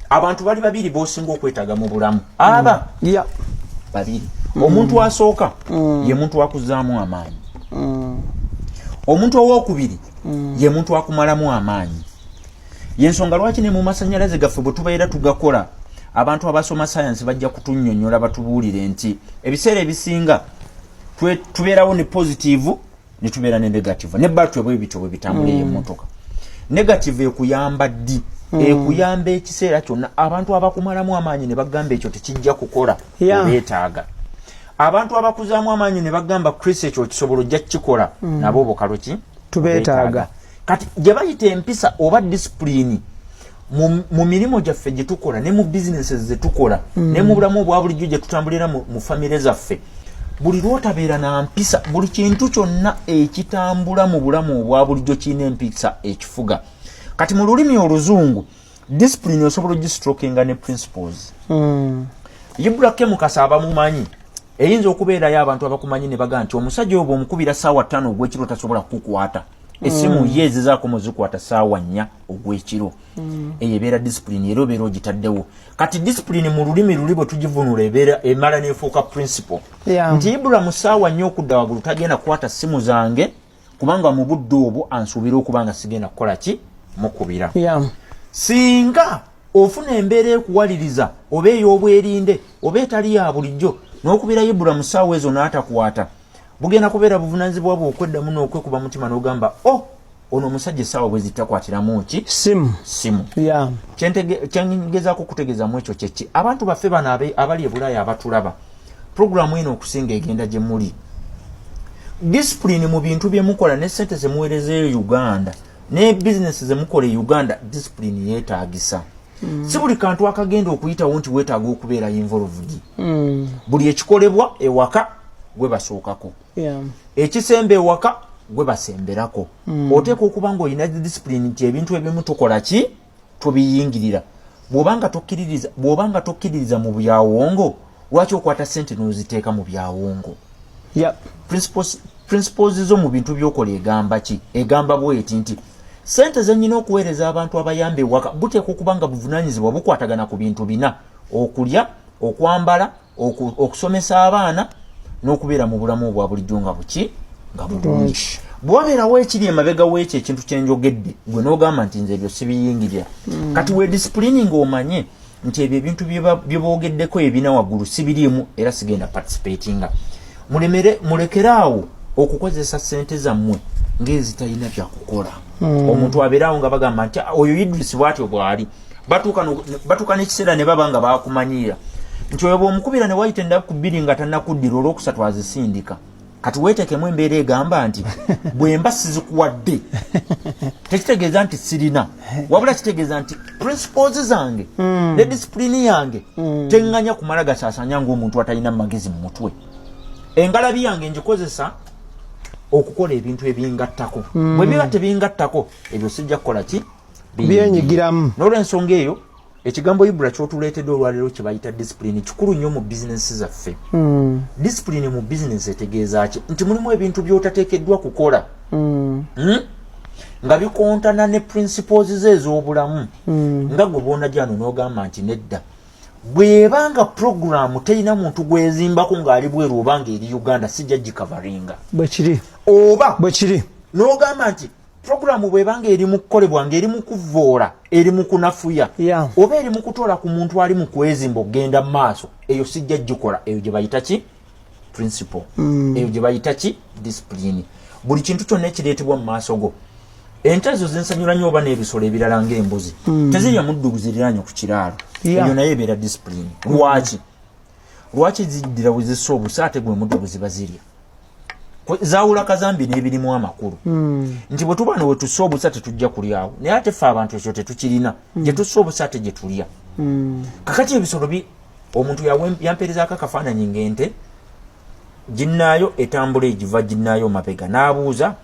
Abantu bali babiri bosinga okwetaaga mu bulamu, aba babiri. Omuntu asooka ye muntu akuzaamu amaanyi. Omuntu owokubiri ye muntu akumalamu amaanyi. Yensonga lwaki ne mu masanyalaze gaffe bwe tubeera tugakola, abantu abasoma sayansi bajja kutunnyonnyola batubuulire nti ebiseera ebisinga tubeerawo ne positive ne tubeera ne negative, ne battery bwe bityo bwe bitambula. Eyo emmotoka negative ekuyamba ddi? Ekuyamba ekiseera kyonna. Abantu abakumalamu amaanyi ne bagamba ekyo tekijja kukola, obeetaaga. Abantu abakuzaamu amaanyi ne bagamba, "Chris, ekyo okisobola, ojja kukikola," nabo obukalo ki? Tubeetaaga. Kati gye bayita empisa oba discipline mu mirimu gyaffe gye tukola, ne mu bizinesi ze tukola, ne mu bulamu obwa bulijjo gye tutambulira mu famire zaffe, buli lwotabeera na mpisa, buli kintu kyonna ekitambula mu bulamu obwa bulijjo kirina empisa ekifuga. Kati mu lulimi Oluzungu, discipline osobola ogistrokinga ne principles. Ibra Mukasa abamumanyi, eyinza okubeerayo abantu abakumanyi ne bagaa nti omusajja oyo bw'omukubira saawa 5 ogw'ekiro tasobola kukukwata essimu, ye ezizaako muzikwata saawa 4 ogw'ekiro. Eyo ebeera discipline, era obeera ogitaddewo. Kati discipline mu lulimi luli bwe tugivunula, ebeera emala neefuuka principle nti Ibula mu saawa 4 okudda waggulu tagenda kukwata ssimu zange, kubanga mu budde obwo ansuubira okuba nga sigenda kukola ki? Mukubira. Singa ofuna embeera ekuwaliriza, oba ey'obwerinde oba etali ya bulijjo, n'okubira Ibula mu ssaawa ezo n'atakwata, bugenda kubeera buvunanyizibwa bwe okweddamu n'okwekuba mutima n'ogamba, "O oh, ono omusajja essaawa bwe zitakwatiramu ki?" Simu. Simu. Kyengezaako okutegeezamu ekyo kyeki? Abantu baffe bano abali e Bulaaya abatulaba, puroguramu eno okusinga egenda gye muli. Discipline mu bintu bye mukola, ne sente zemuweerezeeyo Uganda, ne bizinesi zemukola e Uganda, discipline yeetaagisa. Si buli kantu akagenda okuyitawo nti weetaaga okubeera involved. Buli ekikolebwa ewaka gwe basookako, ekisemba ewaka gwe basemberako. Oteeka okuba nga olina discipline nti ebintu ebimu tukola ki? Tobiyingirira. Bw'obanga tokkiririza mu byawongo, lwaki okwata sente n'oziteeka mu byawongo? Principles zo mu bintu byokola egamba ki? Egamba bweti nti sente zenyina okuweereza abantu abayamba ewaka buteeka okuba nga buvunanyizibwa bukwatagana ku bintu bina: okulya, okwambala, okusomesa abaana n'okubeera mu bulamu obwa bulijjo nga buki? Nga bulungi. Bwabeerawo ekiri emabega w'ekyo ekintu kyenjogedde, gwe n'ogamba nti nze ebyo sibiyingirira. Kati we disciplining, omanye nti ebyo ebintu bye boogeddeko ebina waggulu sibiriimu era sigenda participatinga. Mulemere, mulekere awo okukozesa sente zammwe ng'ezitalina byakukola. Omuntu abeerawo nga bagamba nti, "Ah, oyo Idris bwatyo bw'ali." Batuuka n'ekiseera ne baba nga bakumanyiira nti oyo bw'omukubira ne wayita ennaku 2 nga tannakuddira, olwokusatu azisindika. Kati weetekemu embeera egamba nti bwe mba sizikuwadde tekitegeeza nti sirina, wabula kitegeeza nti principles zange ne discipline yange teŋŋanya kumala gasaasanya ng'omuntu atalina magezi mu mutwe. Engalabi yange ngikozesa okukola ebintu ebingattako. Bwe biba tebingattako, ebyo sijja kukola ki? Byenyigiramu. N'olwensonga eyo, ekigambo Ibula kyotuleetedde olwaleero kye bayita discipline kikulu nnyo mu bizinesi zaffe. Discipline mu bizinesi etegeeza ki? Nti mulimu ebintu by'otateekeddwa kukola, Nga bikontana ne principles ze ez'obulamu, nga gwe bwonajano n'ogamba nti nedda. Bw'ebanga puroguramu terina muntu gwezimbako ng'ali bweru oba ng'eri Uganda, sijja gikavaringa. Bwekiri. Oba Bwekiri. n'ogamba nti puroguramu bw'ebanga eri mu kukolebwa, ng'eri mu kuvoola, eri mu kunafuya, oba eri mu kutoola ku muntu ali mu kwezimba okugenda mu maaso, eyo sijja gikola. Eyo gye bayita ki? Principle. Eyo gye bayita ki? Discipline. Buli kintu kyonna ekireetebwa mu maaso go, ente ezo zinsanyula nnyo, oba n'ebisolo ebirala ng'embuzi, tezirya muddu guziriraanye ku kiraalo. Eyo nayo ebeera discipline. Lwaki ziddira bwe zissa obusa, ate gwe muddo gwe ziba zirya? Zaawula kazambi n'ebirimu amakulu, nti bwe tuba ne wetussa obusa tetujja kulyawo, naye ate ffe abantu ekyo tetukirina. Gye tussa obusa ate gye tulya. Kakati ebisolo omuntu yampeerezaako akafaananyi ng'ente ginnaayo etambula egiva ginnaayo mabega, n'abuuza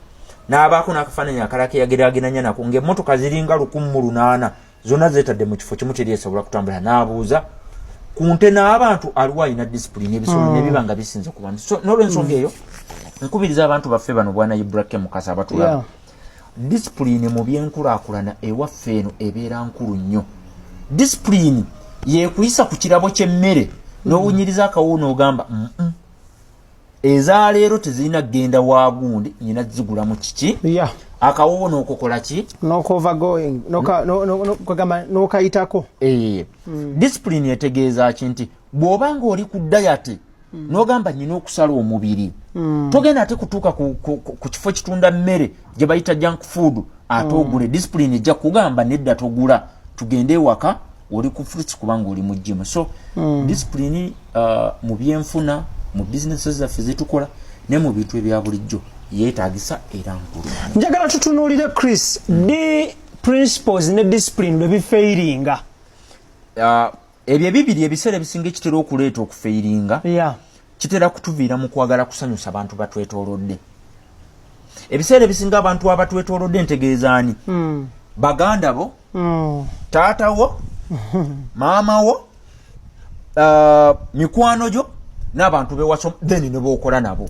n'abaako n'akafaananyi akalala keyageraageranya nako ng'emmotoka ziringa 1800 zonna zeetadde mu kifo kimu, teri esobola kutambula. N'abuuza ku nte n'abantu aliwo alina discipline, ebisolo ne biba nga bisinze ku bantu. So n'olwensonga eyo, nkubiriza abantu baffe bano, bwana Ibrahim Mukasa abatulaba, discipline mu byenkulaakulana ewaffe eno ebeera nkulu nnyo. Discipline yekuyisa ku kirabo ky'emmere n'owunyiriza akawo n'ogamba, Ezaleero tezirina kugenda wagundi, nyina zigula mu kiki?" Akawoowo n'okukola ki? N'okovergoing, kwegamba n'okayitako. Discipline etegeeza ki? Nti bw'oba nga oli ku diet n'ogamba, "Nyina okusala omubiri," togenda ate kutuuka ku kifo kitunda mmere gye bayita junk food ate ogule. Discipline ejja kugamba, "Nedda, togula, tugende ewaka oli ku fruits," kubanga oli mu gym. So discipline mu byenfuna, mu bizinesi zaffe zetukola ne mu bintu ebya bulijjo yeetagisa era nkulu. Njagala tutunuulire, Chris, di principles ne discipline lwe bifairinga. Ebyo ebibiri ebiseera ebisinga ekitera okuleeta okufairinga kitera kutuviira mu kwagala kusanyusa bantu batwetoolodde. Ebiseera ebisinga abantu abatwetoolodde ntegeezaani? Baganda bo, taata wo, maama wo, mikwano gyo n'abantu bewasoma, then ne bookola nabo.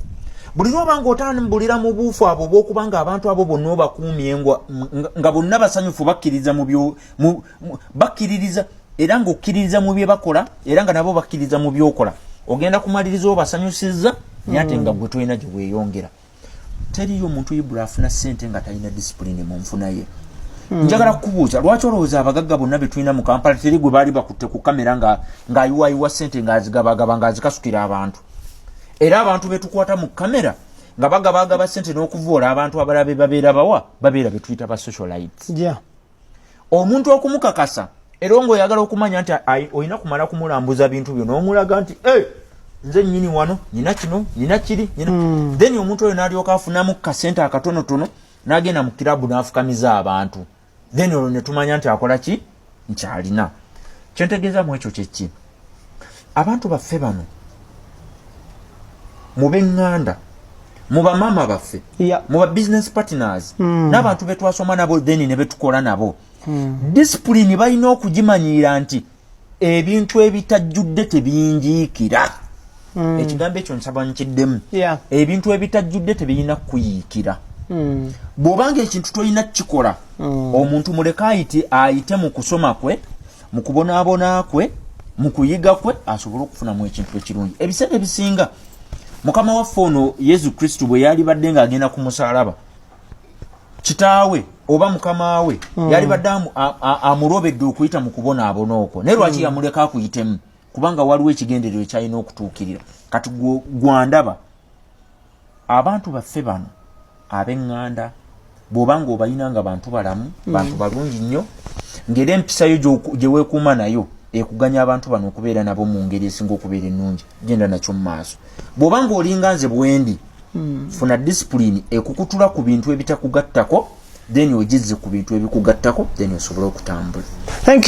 Buli lwoba nga otambulira mu buufu abo obwokuba nga abantu abo bonna obakuumye nga bonna basanyufu, bakkiriza mu byo bakkiririza era ng'okkiririza mu bye bakola, era nga nabo bakkiriza mu byokola, ogenda kumaliriza obasanyusizza, naye ate nga gwe tolina gye weeyongera. Teriyo omuntu ibula afuna ssente nga talina discipline mu nfuna ye. Njagala kukubuuza, lwaki olowooza abagagga bonna be tulina mu Kampala teri gwe baali bakutte ku kamera ng'ayiwayiwa ssente, ng'azigabagaba, ng'azikasukira abantu? Era abantu betukwata mu kamera nga bagabagaba ssente n'okuvoola abantu abalala be babeera bawa, babeera betuyita ba socialites. Omuntu okumukakasa era ngaoyagala okumanya nti olina kumala kumulambuza bintu byo n'omulaga nti, "Eh, nze nnyini wano, nyina kino, nyina kiri, nyina." Then omuntu oyo n'alyoka afunamu kasente akatonotono n'agenda mu kirabu n'afukamiza abantu, then olwo ne tumanya nti akola ki, nkyalina. Kyentegeeza mu ekyo kyeki? Abantu baffe bano mu b'eŋŋanda, mu bamaama baffe, mu ba business partners, n'abantu betwasoma nabo, then ne betukola nabo, discipline balina okugimanyiira nti ebintu ebitajjudde tebinjiikira. Ekigambo ekyo nsaba nkiddemu. Ebintu ebitajjudde tebirina kuyiikira. Bw'obanga ekintu tolina kukikola, omuntu muleke ayite mu kusoma kwe, mu kubonaabona kwe, mu kuyiga kwe, asobole okufunamu ekintu ekirungi. Ebiseera ebisinga Mukama waffe ono Yesu Kristo bwe yali badde ng'agenda ku musalaba, kitaawe oba mukama we yali badde amulobedde okuyita mu kubonaabona okwo, naye lwaki yamuleka akuyitemu? Kubanga waliwo ekigendererwa ekyalina okutuukirira. Kati gwandaba abantu baffe bano ab'eŋŋanda, bw'oba nga obalina nga bantu balamu, bantu balungi nnyo, ng'era empisa yo gye weekuuma nayo ekuganya abantu bano okubeera nabo mu ngeri esinga okubeera ennungi, genda nakyo mu maaso. Bw'oba nga olinga nze bwendi, funa discipline ekukutula ku bintu ebitakugattako, then ogizze ku bintu ebikugattako, then osobole okutambula. Thank you.